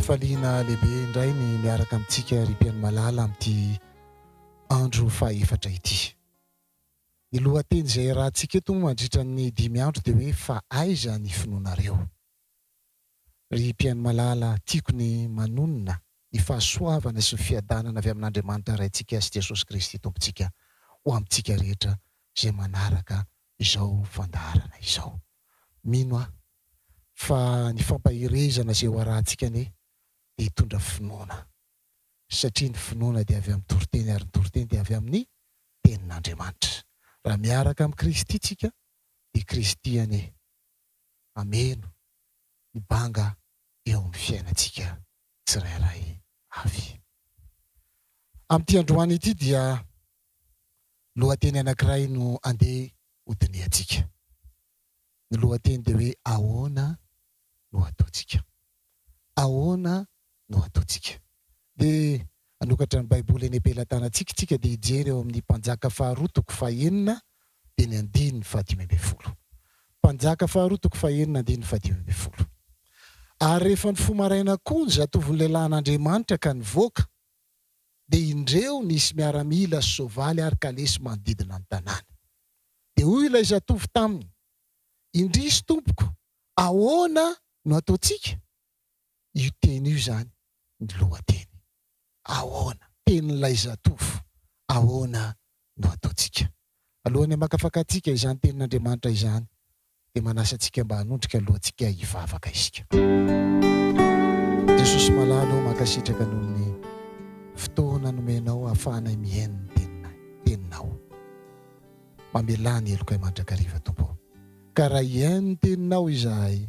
Hafaliana lehibe indray ny miaraka amintsika ry mpihaino malala amin'ity andro fahefatra ity. Ny lohateny izay iarahantsika eto moa mandritra ny dimy andro dia hoe Fa aiza ny finoanareo? Ry mpihaino malala, tiako ny manonona ny fahasoavana sy ny fiadanana avy amin'Andriamanitra Raintsika sy Jesosy Kristy Tompontsika ho amintsika rehetra izay manaraka izao fandaharana izao. Mino aho fa ny fampaherezana izay ho arahantsika anie dia hitondra finoana satria ny finoana dia avy amin'ny toriteny ary ny toriteny dia avy amin'ny tenin'Andriamanitra. Raha miaraka amin'i Kristy tsika dia Kristy anie hameno ny banga eo amin'ny fiainantsika tsirairay avy. Amin'ity androany ity dia lohateny anankiray no andeha hodinihantsika. Ny lohateny dia hoe ahoana no ataontsika? Ahoana no ataontsika? Dia hanokatra ny Baiboly eny am-pelatanantsika isika dia hijery ao amin'ny Mpanjaka faharoa toko fahenina dia ny andininy fahadimy ambin'ny folo. Mpanjaka faharoa toko fahenina andininy fahadimy ambin'ny folo. Ary rehefa nifoha maraina koa ny zatovon'ny lehilahin'Andriamanitra ka nivoaka, dia indreo nisy miaramila sy soavaly ary kalesy manodidina ny tanàna. Dia hoy ilay zatovo taminy, Indrisy tompoko, ahoana no ataontsika? Io teny io izany ny lohateny. Ahoana? Tenin'ilay zatovo, ahoana no ataontsika? Alohan'ny hamakafakantsika izany tenin'Andriamanitra izany, dia manasa antsika mba hanondrika lohantsika hivavaka isika. Jesosy malala ô, mankasitraka noho ny fotoana nomenao ahafahanay mihaino ny teninay, teninao. Mamelà ny helokay mandrakariva Tompo ô. Ka raha hihaino ny teninao izahay,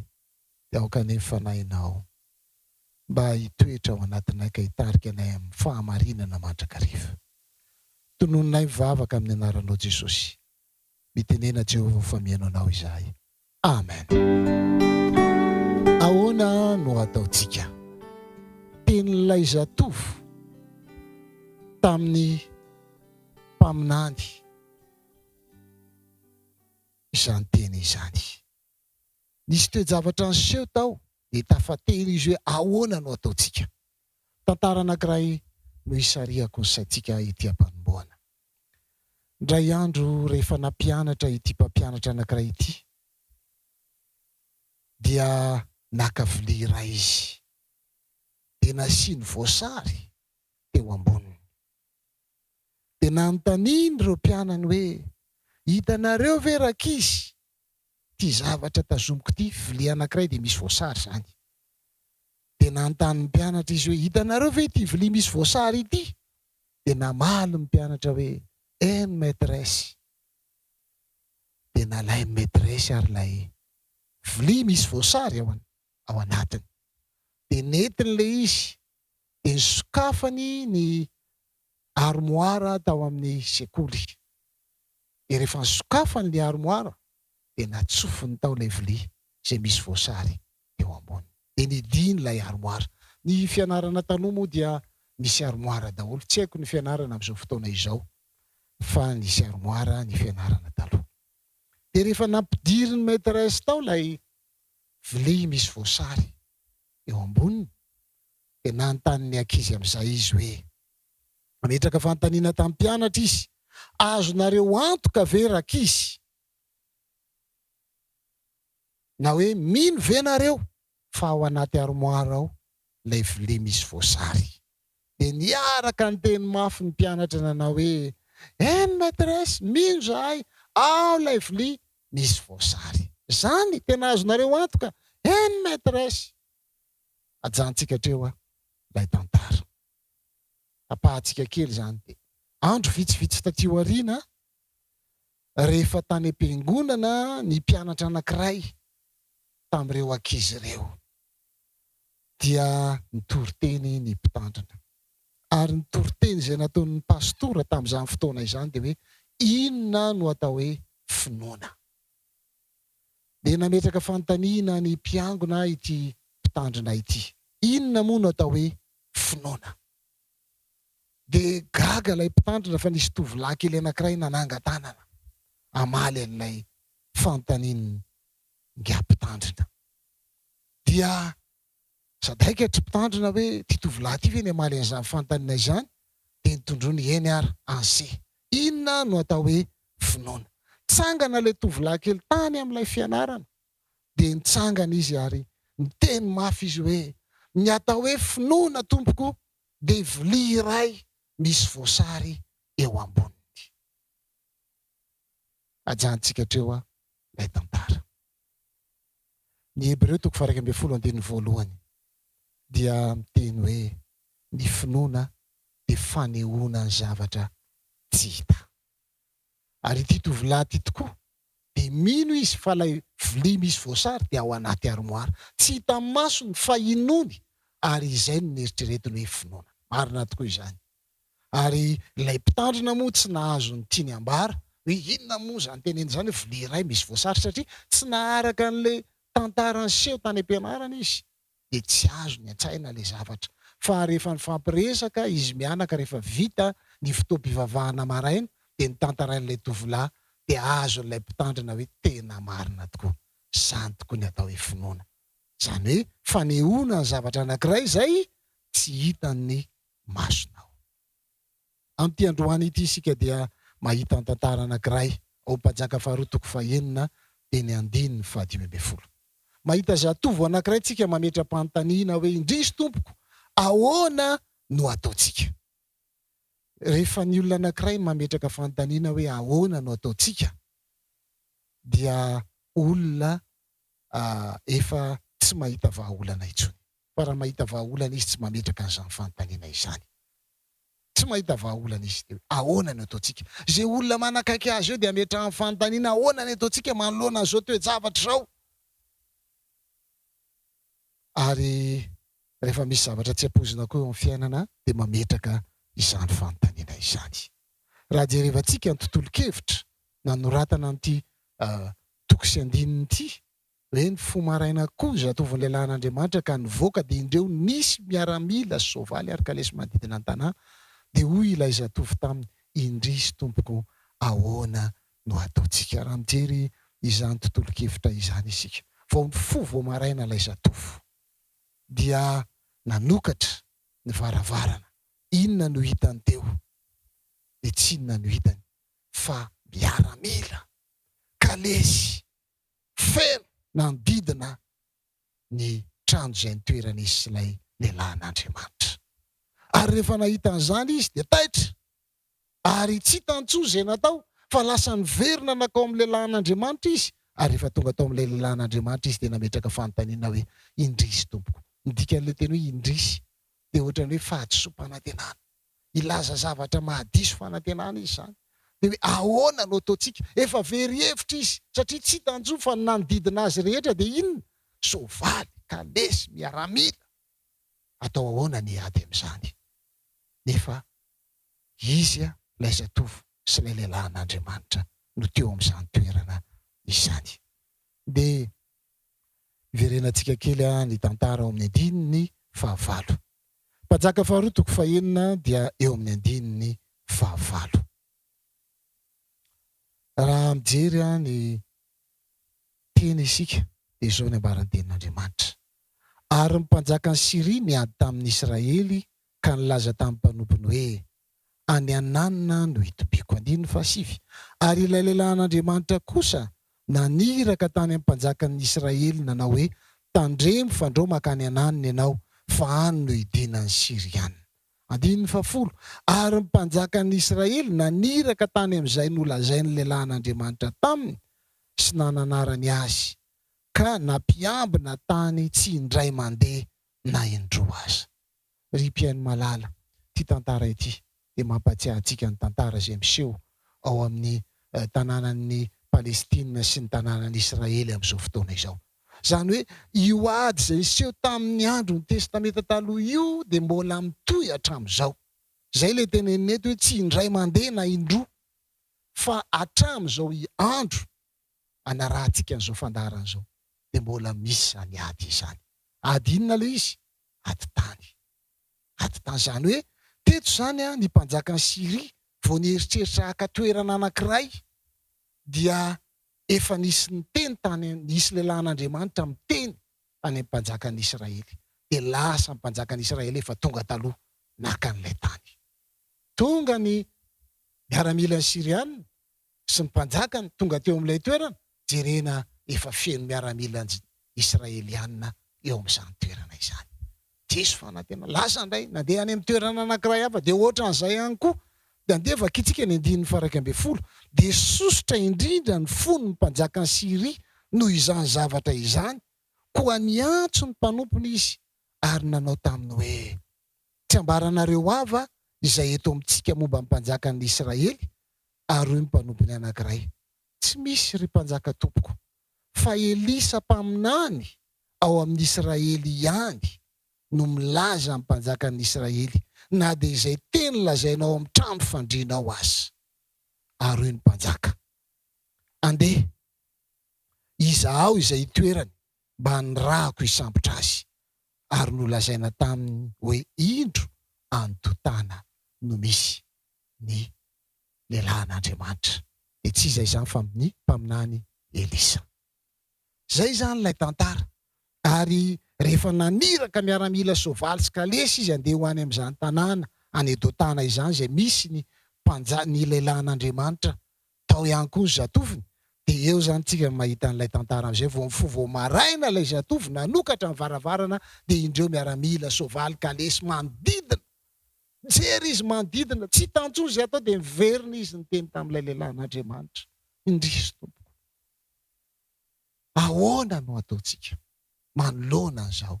dia aoka anie ny Fanahinao mba hitoetra ao anatinay ka hitarika anay amin'ny fahamarinana mandrakariva. Tononinay mivavaka amin'ny anaranao Jesosy. Mitenena Jehovah fa mihaino anao izahay. Amen. Ahoana no ataontsika? Tenin'ilay zatovo tamin'ny mpaminany izany teny izany. Nisy toe-javatra niseho tao dia tafateny izy hoe ahoana no ataontsika. Tantara anankiray no isarihako ny saintsika ety am-panombohana. Indray andro rehefa nampianatra ity mpampianatra anankiray ity dia naka vilia iray izy dia nasiany voasary teo amboniny. Dia nanontaniany ireo mpianany hoe, Hitanareo ve rankizy ity zavatra tazomiko ity, vilia anankiray dia misy voasary izany. Dia nanontany ny mpianatra izy hoe, Hitanareo ve ity vilia misy voasary ity? Dia namaly ny mpianatra hoe, Eny maîtresse. Dia nalain'ny maîtresse ary ilay vilia misy voasary ao ao anatiny. Dia nentiny ilay izy, dia nisokafany ny armoire tao amin'ny sekoly. Dia rehefa nisokafany ilay armoire dia natsofony tao ilay vilia izay misy voasary teo amboniny. Dia nidiny ilay armoire. Ny fianarana taloha moa dia nisy armoire daholo. Tsy haiko ny fianarana amin'izao fotoana izao fa nisy armoire ny fianarana taloha. Dia rehefa nampidirin'ny maitresse tao ilay vilia misy voasary eo amboniny dia nanontany ny ankizy amin'izay izy hoe, nametraka fanontaniana tamin'ny mpianatra izy, azonareo antoka ve rankizy na hoe mino ve nareo fa ao anaty armoire ao ilay vilia misy voasary? Dia niaraka niteny mafy ny mpianatra nanao hoe, Eny maitresse, mino zahay, ao ilay vilia misy voasary. Zany? Tena azonareo antoka? Eny maitresse! Ajantsika hatreo a ilay tantara. Tapahantsika kely izany dia andro vitsivitsy taty aoriana rehefa tany am-piangonana ny mpianatra anankiray tamin'ireo ankizy ireo dia nitory teny ny mpitandrina. Ary ny toriteny izay nataon'ny pastora tamin'izany fotoana izany dia hoe inona no atao hoe finoana. Dia nametraka fanontaniana ny mpiangona ity mpitandrina ity, inona moa no atao hoe finoana? Dia gaga ilay mpitandrina fa nisy tovolahy kely anankiray nanangan-tanana hamaly an'ilay fanontanian'ny ingahy mpitandrina. Dia. Sadaikatry mpitandrina hoe ity tovolahy ity ve ny hamaly an'izany fanontaniana izany? Dia notondroiny eny ary anse. Inona no atao hoe finoana? Tsangana ilay tovolahy kely tany amin'ilay fianarana. Dia nitsangana izy ary niteny mafy izy hoe, Ny atao hoe finoana tompoko dia vilia iray misy voasary eo amboniny. Ajanontsika hatreo ilay tantara. Ny Hebreo toko faha-11 andininy voalohany dia miteny hoe ny finoana dia fanehoana ny zavatra tsy hita. Ary ity tovolahy ity tokoa dia mino izy fa ilay vilia misy voasary dia ao anaty armoire. Tsy hitan'ny masony fa inoany ary izay no neritreretiny hoe finoana. Marina tokoa izany. Ary ilay mpitandrina moa tsy nahazo ny tiany ambara hoe inona moa izany teneniny izany hoe vilia iray misy voasary satria tsy naharaka an'ilay tantara niseho tany am-pianarana izy dia tsy azony an-tsaina ilay zavatra. Fa rehefa nifampiresaka izy mianaka rehefa vita ny fotoam-pivavahana maraina dia notantarain'ilay tovolahy dia azon'ilay mpitandrina hoe tena marina tokoa. Izany tokoa ny atao hoe finoana. Izany hoe fanehoana ny zavatra anankiray izay tsy hitan'ny masonao. Amin'ity androany ity isika dia mahita ny tantara anankiray ao Mpanjaka faharoa toko fahenina dia ny andininy fahadimy ambin'ny folo. Mahita zatovo anankiray tsika mametra-panontaniana hoe indrisy tompoko ahoana no ataontsika? Rehefa ny olona anankiray mametraka fanontaniana hoe ahoana no ataontsika dia olona efa tsy mahita vahaolana intsony. Fa raha mahita vahaolana izy tsy mametraka an'izany fanontaniana izany. Tsy mahita vahaolana izy. Dia hoe ahoana no ataontsika? Izay olona manakaiky azy eo dia ametrahany fanontaniana ahoana ny ataontsika manoloana an'izao toe-javatra izao? Ary rehefa misy zavatra tsy ampoizina koa eo amin'ny fiainana dia mametraka izany fanontaniana izany. Raha jerevantsika ny tontolon-kevitra nanoratana an'ity toko sy andininy ity, hoe nifoha maraina koa ny zatovon'ny lehilahin'Andriamanitra ka nivoaka dia indreo nisy miaramila sy soavaly ary kalesy manodidina ny tanà, dia hoy ilay zatovo taminy, Indrisy, tompoko, ahoana no hataontsika? Raha mijery izany tontolon-kevitra izany isika, vao nifoha vao maraina ilay zatovo dia nanokatra ny varavarana, inona no hitany teo? Dia tsy inona no hitany fa miaramila, kalesy, feno nanodidina ny trano izay nitoeran'izy sy ilay lehilahin'Andriamanitra. Ary rehefa nahita an'izany izy dia taitra, ary tsy hitany intsony izay natao, fa lasa niverina nankao amin'ny lehilahin'Andriamanitra izy, ary rehefa tonga tao amin'ilay lehilahin'Andriamanitra izy dia nametraka fanontaniana hoe, Indrisy, tompoko. Ny dikan'ilay teny hoe indrisy dia ohatran'ny hoe fahadisoam-panantenana. Hilaza zavatra mahadiso fanantenana izy izany. Dia hoe ahoana no ataontsika? Efa very hevitra izy satria tsy hita intsony fa ny nanodidina azy rehetra dia inona? Soavaly, kalesy, miaramila. Atao ahoana ny hiady amin'izany? Nefa izy ilay zatovo sy ilay lehilahin'Andriamanitra no teo amin'izany toerana izany. Dia hiverenantsika kely ny tantara ao amin'ny andininy fahavalo. Mpanjaka faharoa toko fahenina dia eo amin'ny andininy fahavalo. Raha mijery ny teny isika dia izao ny ambaran'ny tenin'Andriamanitra, Ary ny mpanjakan'i Syria niady tamin'ny Israely ka nilaza tamin'ny mpanompony hoe, Any Ananina no hitobiako. Andininy fahasivy. Ary ilay lehilahin'Andriamanitra kosa naniraka tany amin'ny mpanjakan'ny Israely nanao hoe, Tandremo fandrao mankany Ananina ianao, fa any no hidinan'ny Syriana. Andininy fahafolo. Ary ny mpanjakan'ny Israely naniraka tany amin'izay nolazain'ny lehilahin'Andriamanitra taminy sy nananarany azy, ka nampiambina tany tsy indray mandeha na indroa aza. Ry mpihaino malala, ity tantara ity dia mampahatsiahy antsika ny tantara izay miseho ao amin'ny tanànan'i Palestina sy ny tanànan'i Israely amin'izao fotoana izao. Izany hoe io ady izay niseho tamin'ny andron'ny Testamenta Taloha io dia mbola mitohy hatramin'izao. Izay ilay tenenina eto hoe tsy indray mandeha na indroa fa hatramin'izao andro anarahantsika an'izao fandaharana izao dia mbola misy izany ady izany. Ady inona ilay izy? Ady tany. Ady tany. Izany hoe teto izany ny mpanjakan'i Syria vao nieritreritra haka toerana anankiray dia efa nisy niteny tany, nisy lehilahin'Andriamanitra miteny tany amin'ny mpanjakan'i Israely. Dia lasa ny mpanjakan'i Israely efa tonga taloha naka an'ilay tany. Tonga ny miaramilan'ny Syriana sy ny mpanjakany tonga teo amin'ilay toerana, jerena efa feno miaramila Israeliana eo amin'izany toerana izany. Diso fanantenana. Lasa indray, nandeha any amin'ny toerana anankiray hafa, dia ohatran'izay ihany koa. Dia andeha vakintsika ny andininy faha-11. Dia sosotra indrindra ny fon'ny mpanjakan'i Syria noho izany zavatra izany, koa niantso ny mpanompony izy ary nanao taminy hoe, Tsy ambaranareo ahy va izay eto amintsika momba ny mpanjakan'ny Israely? Ary hoy ny mpanompony anankiray, Tsy misy, ry mpanjaka tompoko, fa Elisa mpaminany ao amin'ny Israely ihany no milaza amin'ny mpanjakan'ny Israely, na dia izay teny lazainao ao amin'ny trano fandrianao aza. Ary hoy ny mpanjaka, Andeha, izahao izay itoerany, mba hanirahako hisambotra azy. Ary nolazaina taminy hoe, Indro, any Dotana no misy ny lehilahin'Andriamanitra. Dia tsy iza izany fa ny mpaminany Elisa. Izay izany ilay tantara. Ary rehefa naniraka miaramila soavaly sy kalesy izy handeha ho any amin'izany tanàna any Dotana izany izay misy ny mpanja, ny lehilahin'Andriamanitra, tao ihany koa ny zatovony, dia eo izany tsika no mahita an'ilay tantara amin'izay, vao mifoha vao maraina ilay zatovo nanokatra ny varavarana dia indreo miaramila, soavaly, kalesy manodidina Nijery izy manodidina, tsy hitany intsony izay atao dia niverina izy niteny tamin'ilay lehilahin'Andriamanitra, Indrisy tompoko, ahoana no ataontsika manoloana an'izao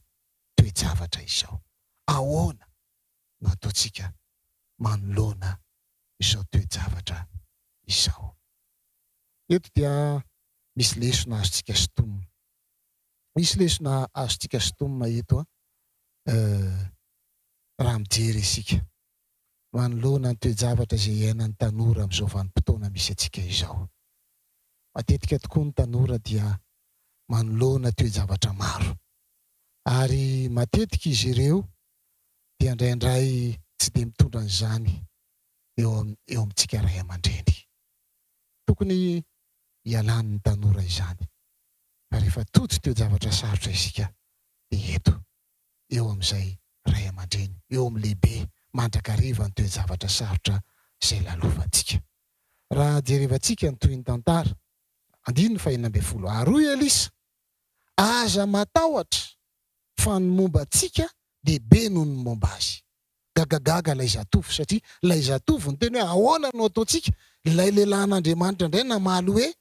toe-javatra izao? Ahoana no ataontsika manoloana izao toe-javatra izao? Eto dia misy lesona azontsika sintomina. Misy lesona azontsika sintomina eto an. Raha mijery isika manoloana ny toe-javatra izay iainan'ny tanora amin'izao vanim-potoana misy antsika izao. Matetika tokoa ny tanora dia manoloana toe-javatra maro ary matetika izy ireo dia indraindray tsy dia mitondra an'izany eo eo amintsika ray aman-dreny. Tokony hialan'ny tanora izany fa rehefa tojo toe-javatra sarotra isika dia eto eo amin'izay ray aman-dreny, eo amin'ny lehibe mandrakariva ny toe-javatra sarotra izay lalovantsika. Raha jerevantsika ny tohin'ny tantara, andininy fahenina ambin'ny folo, Ary hoy Elisa, Aza matahotra, fa ny momba antsika dia be noho ny momba azy. Gagagaga ilay zatovo, satria ilay zatovo niteny hoe, Ahoana no ataontsika? Ilay lehilahin'Andriamanitra indray namaly hoe,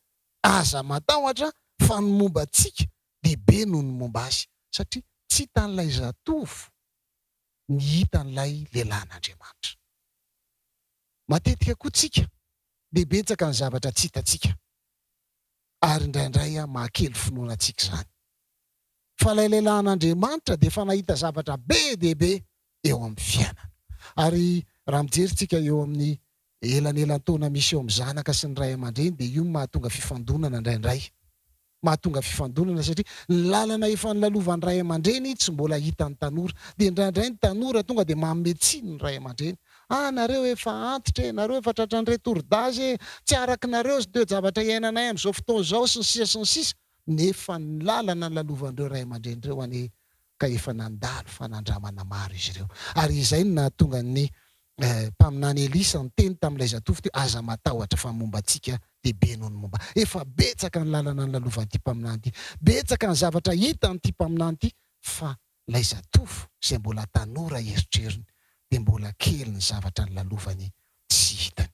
Aza matahotra, fa ny momba antsika dia be noho ny momba azy, satria tsy hitan'ilay zatovo ny hitan'ilay lehilahin'Andriamanitra. Matetika koa tsika dia betsaka ny zavatra tsy hitantsika, ary indraindray mahakely finoana antsika izany. Fa ilay lehilahin'Andriamanitra dia efa nahita zavatra be dia be eo amin'ny fiainana. Ary raha mijery tsika eo amin'ny elanelan-taona misy eo amin'ny zanaka sy ny ray aman-dreny dia io no mahatonga fifandonana indraindray. Mahatonga fifandonana satria ny lalana efa nolalovan'ny ray aman-dreny tsy mbola hitan'ny tanora. Dia indraindray ny tanora tonga dia manome tsiny ny ray aman-dreny. Ah nareo efa antitra e, nareo efa tratran'ny retour d'age e, tsy arakinareo ny toe-javatra iainanay amin'izao fotoana izao sy ny sisa sy ny sisa. Nefa ny lalana nolalovan'ireo ray aman-dreny ireo anie ka efa nandalo fanandramana maro izy ireo. Ary izay no nahatonga ny mpaminany Elisa niteny tamin'ilay zatovo teo, Aza matahotra fa momba antsika dia be noho ny momba. Efa betsaka ny lalana nolalovan'ity mpaminany ity, betsaka ny zavatra hitan'ity mpaminany ity, fa ilay zatovo izay mbola tanora eritreriny dia mbola kely ny zavatra nolalovany tsy hitany.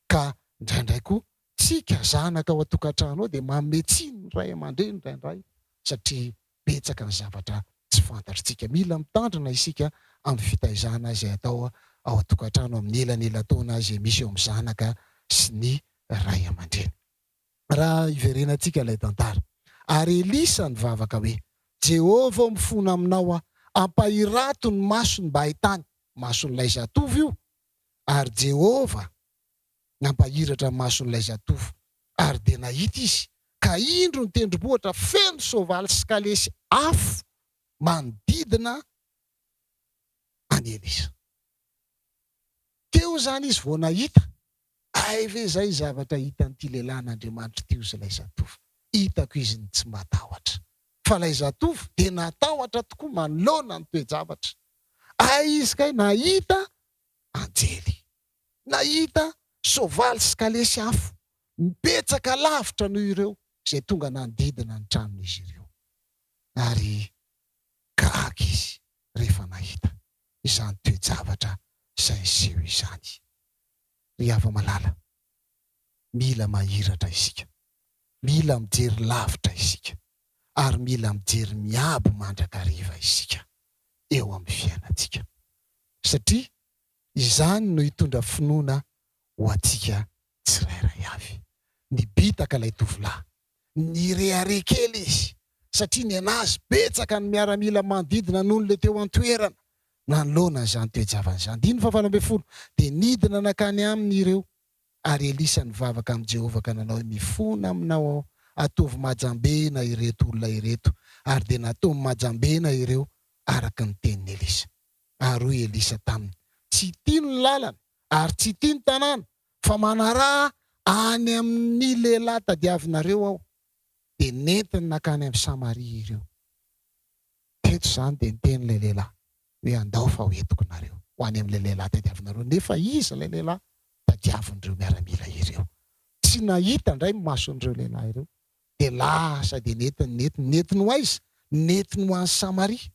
Ka indraindray koa tsika zanaka ao an-tokantrano ao dia manome tsiny ny ray aman-dreny indraindray satria betsaka ny zavatra tsy fantatritsika. Mila mitandrina isika amin'ny fitaizana izay atao ao an-tokantrano amin'ny elanelan-taona izay misy eo amin'ny zanaka sy ny ray aman-dreny. Raha hiverenantsika ilay tantara. Ary Elisa nivavaka hoe, Jehovah ô, mifona aminao aho, ampahirato ny masony mba hahitany, mason'ilay zatovo io, ary Jehovah nampahiratra ny mason'ilay zatovo, ary dia nahita izy, ka indro ny tendrombohitra feno soavaly sy kalesy afo manodidina an'i Elisa. Teo izany izy vao nahita, hay ve izay zavatra hitan'ity lehilahin'Andriamanitra ity hozy ilay zatovo, hitako izy ny tsy matahotra. Fa ilay zatovo dia natahotra tokoa manoloana ny toe-javatra. Hay izy kay nahita anjely. Nahita soavaly sy kalesy afo betsaka lavitra noho ireo izay tonga nanodidina ny tranon'izy ireo. Ary gaga izy rehefa nahita izany toe-javatra izay niseho izany. Ry hava-malala, mila mahiratra isika. Mila mijery lavitra isika. Ary mila mijery miabo mandrakariva isika eo amin'ny fiainantsika. Satria izany no hitondra finoana ho antsika tsirairay avy. Nibitaka ilay tovolahy. Nirehareha kely izy satria nianazy betsaka ny miaramila manodidina noho ilay teo an-toerana. Nanoloana an'izany toe-javany izany. Andininy fahavalo ambin'ny folo, Dia nidina nankany aminy ireo, ary Elisa nivavaka amin'i Jehovah ka nanao hoe, Mifona aminao aho, ataovy mahajambena ireto olona ireto. Ary dia nataony mahajambena ireo, araka ny tenin'i Elisa. Ary hoy Elisa taminy, Tsy ity ny lalana, ary tsy ity ny tanàna, fa manaraha any amin'ny lehilahy tadiavinareo aho. Dia nentiny nankany amin'i Samaria ireo. Teto izany dia niteny ilay lehilahy hoe andao fa ho entiko nareo ho any amin'ilay lehilahy tadiavinareo nefa iza ilay lehilahy tadiavin'ireo miaramila ireo? Tsy nahita indray ny mason'ireo lehilahy ireo dia lasa dia nentiny nentiny nentiny ho aiza? Nentiny ho any Samaria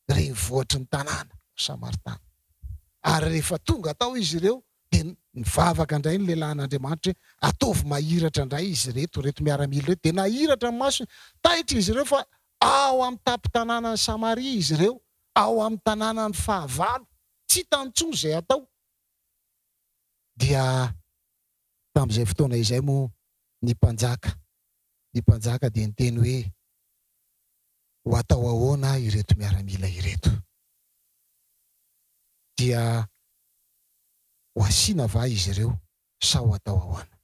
renivohitry ny tanàna Samaritana. Ary rehefa tonga tao izy ireo dia nivavaka indray ny lehilahin'Andriamanitra hoe ataovy mahiratra indray izy ireto, ireto miaramila ireto. Dia nahiratra ny masony, taitra izy ireo fa ao amin'ny tampon-tanànan'i Samaria izy ireo, ao amin'ny tanànan'ny fahavalo, tsy hitany intsony izay hatao. Dia tamin'izay fotoana izay moa ny mpanjaka, ny mpanjaka dia niteny hoe ho atao ahoana ireto miaramila ireto? Dia ho asiana va izy ireo sa ho atao ahoana?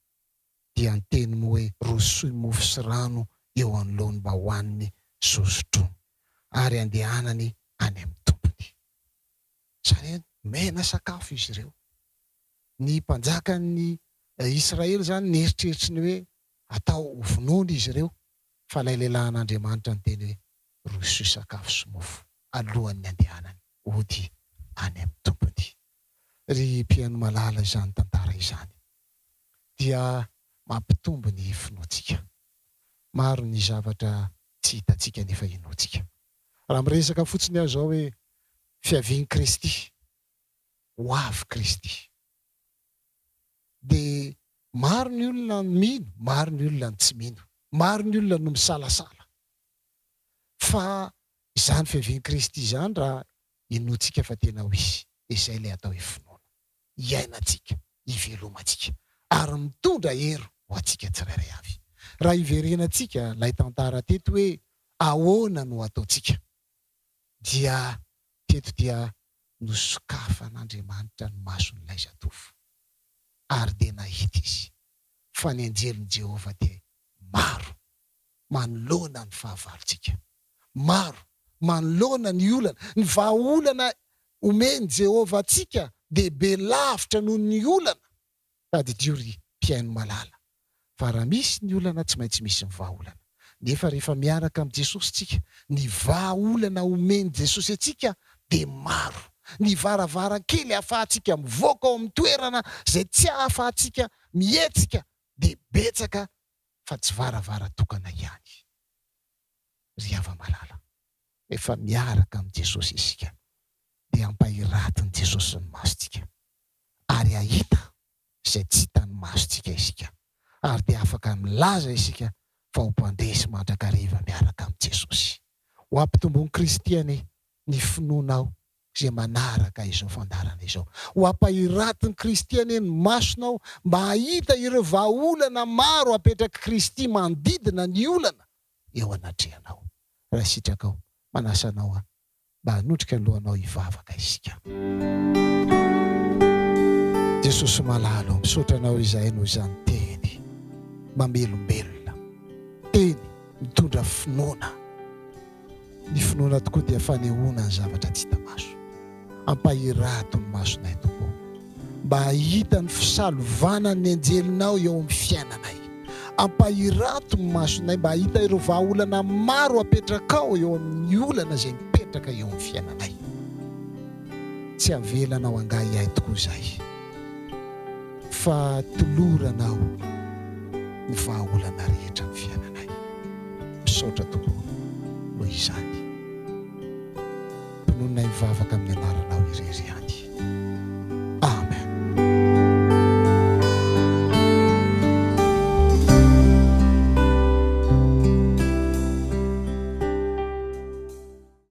Dia niteny moa hoe rosoy mofo sy rano eo anoloany mba hohaniny sy hosotroiny, ary handehanany any amin'ny tompony. Izany hoe nomena sakafo izy ireo. Ny mpanjakan'ny Israely izany nieritreritra ny hoe atao hovonoina izy ireo, fa ilay lehilahin'Andriamanitra niteny hoe rosoy sakafo sy mofo alohan'ny handehanany hody any amin'ny tompony. Ry mpihaino malala izany tantara izany dia mampitombo ny finoantsika. Maro ny zavatra tsy hitantsika nefa inoantsika. Raha miresaka fotsiny aho izao hoe fiavian'i Kristy, ho avy Kristy. Dia maro ny olona no mino, maro ny olona no tsy mino. Maro ny olona no misalasala. Fa izany fiavian'i Kristy izany raha inoantsika fa tena ho hisy, dia izay ilay atao hoe finoana. Iainantsika, ivelomantsika, ary mitondra hery ho antsika tsirairay avy. Raha iverenantsika ilay tantara teto hoe ahoana no ataontsika, dia teto dia nosokafan'Andriamanitra ny mason'ilay zatovo, ary dia nahita izy fa ny anjelin'i Jehovah dia maro manoloana ny fahavalontsika. Maro manoloana ny olana. Ny vahaolana omen'i Jehovah antsika dia be lavitra noho ny olana. Tadidio ry mpihaino malala fa raha misy ny olana tsy maintsy misy ny vahaolana. Nefa rehefa miaraka amin'i Jesosy tsika, ny vahaolana omen'i Jesosy antsika dia maro. Ny varavarankely ahafahantsika mivoaka ao amin'ny toerana izay tsy ahafahantsika mihetsika dia betsaka fa tsy varavara tokana ihany. Ry hava-malala, rehefa miaraka amin'i Jesosy isika dia ampahiratin'i Jesosy ny masontsika ary hahita izay tsy hitan'ny masontsika isika ary dia afaka milaza isika fa ho mpandresy mandrakariva miaraka amin'i Jesosy. Ho ampitomboin'i Kristy anie ny finoanao izay manaraka izao fandaharana izao. Ho ampahiratin'i Kristy anie ny masonao mba hahita ireo vahaolana maro apetrak'i Kristy manodidina ny olana eo anatrehanao. Raha sitrakao, manasa anao aho mba hanondrika ny lohanao hivavaka isika. Jesosy malala ô, misaotra Anao izahay noho izany teny mamelombelona, teny mitondra finoana. Ny finoana tokoa dia fanehoana ny zavatra tsy hita maso. Ampahirato ny masonay, Tompo ô, mba hahita ny fisalovanan'ny anjelinao eo amin'ny fiainanay. Ampahirato ny masonay mba hahita ireo vahaolana maro apetrakao eo amin'ny olana izay mipetraka eo amin'ny fiainanay. Tsy avelanao angahiahy tokoa izahay, fa toloranao ny vahaolana rehetra ny fiainanay. Misaotra Tompo o, noho izany. Tonononay mivavaka amin'ny anaranao irery ihany.